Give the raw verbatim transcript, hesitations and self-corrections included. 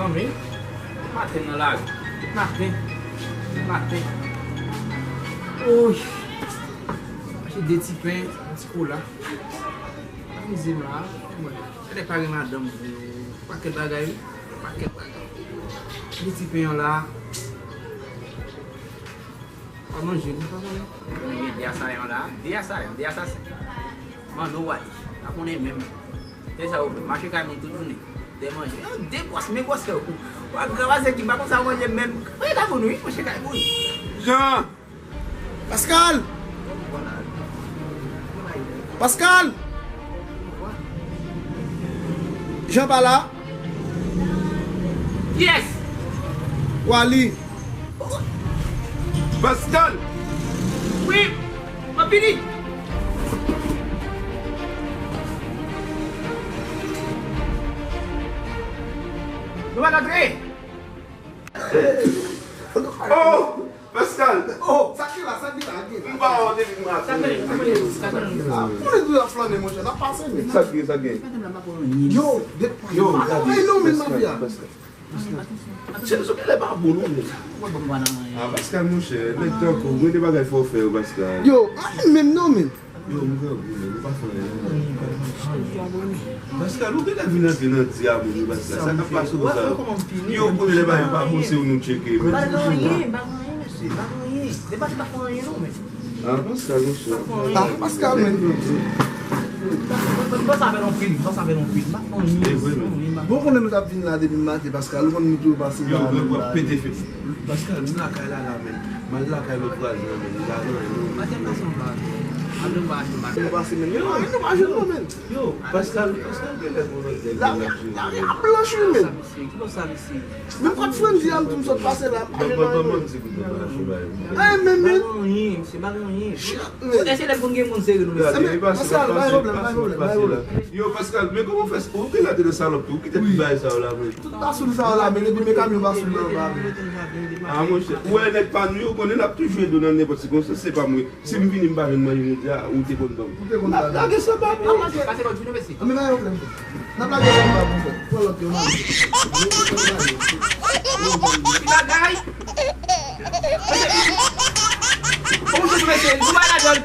Manmi, maten nan lari. Maten. Maten. Oy. Achte de ti pen, yon ti kola. Amize m la. Mwen, gade pare madanm vre. Pakèt bagay, wi. Pakèt bagay. De ti pen an la. Pa manje, nou pa konnen. Konnen gen de asayan la, de asayan, de asasen. Manno w ale, pa konnen menm. Se sa yo fè, mache kay moun tout jounen. De manje. Yo, de gwòs, men gwòs kè w. W ap gravaze ki pa konsa w manje menm. Manje kay moun, wi, mache kay moun. Jan! Pascal! Pascal! Jan pa la? Kiyès? Wali. Pascal! Wi, m ap vini. Nou pa antre. Oh! Pascal! Oh! Sa ki la, sa ki la, ki la? M pa wè w depi maten. Sa fè, sa fè, sa fè. Ah, moun yo ap flane, monchè, n ap pase, men. Sa gen, sa gen? Yo, de, yo, pa nan anyen non, men, mafya. Pascal. Chèz ou genlè pa bon non, men. Ah, Pascal, monchè, nèg tankou w, gen de bagay fò w fè yo, Pascal. Yo, anyen menm non, men. Yo, m grangou, men, nou pa fè anyen non, men. Pascal, ou genlè vin antre nan di a moun yo, Pascal. Sa k ap pase w sa? Yo, premye lè bagay yo pa bon, se yo nou tcheke, men. Pa gen anyen, pa gen anyen, mesye, pa gen anyen. Depa se pa fè anyen non, men. Ah, Pascal, monchè. Ah, Pascal, men. Mwen, mwen, mwen sa fè anpil, mwen sa fè anpil. M pa fè anyen, anyen, m pa fè anyen. Bon, konnen nou t ap vin la depi maten, Pascal, ou konn nou toujou pase la. Yo, mwen, mwen pete fè. Pascal, m lakay la, la, men. M al lakay lòt vwazen an, men. Li pa gen anyen, non. Maten pase yon bagay. Apre m va achte bagay. Nou pase, men. Yo, nou pa jwenn non, men. Yo, Pascal, Pascal genlè gon lòt nèg la, la, la, la blanch, wi, men. Sa, mesye, ki bò sa, mesye? Men kot Frandy a m di m sot pase la, m pa jwenn anyen non. Ay, men, men. Pa gen anyen, mesye, pa gen anyen. Chat, men. Èske lè moun gen moun serye nou, mesye? Gade, li pase, Pascal, pa gen pwoblèm, pa gen pwoblèm, pa gen pwoblèm. Yo, Pascal, men kòman w fè, ou genlè te nan salòp tou, ou kite ti bagay sa yo la, men. Tout basoul sa yo la, men depi men kamyon basoul nan anba, men. Ah, monchè, ou wè nèg pa nou yo, konnen n ap toujou ede w nan nenpòt sikonstans, se pa mwen. Si m vini, m pa jwenn manje jodi a, ou te konn ban m. Ou te konn ban m. N ap lage sanba, bro. N ap manje, pase lòt jounen, mesye. Ann, men pa gen pwoblèm. N ap lage sanba pou fè. Pran lòt yo, manje. Ti bagay. Mesye. Bon, mesye, nou bay ladan.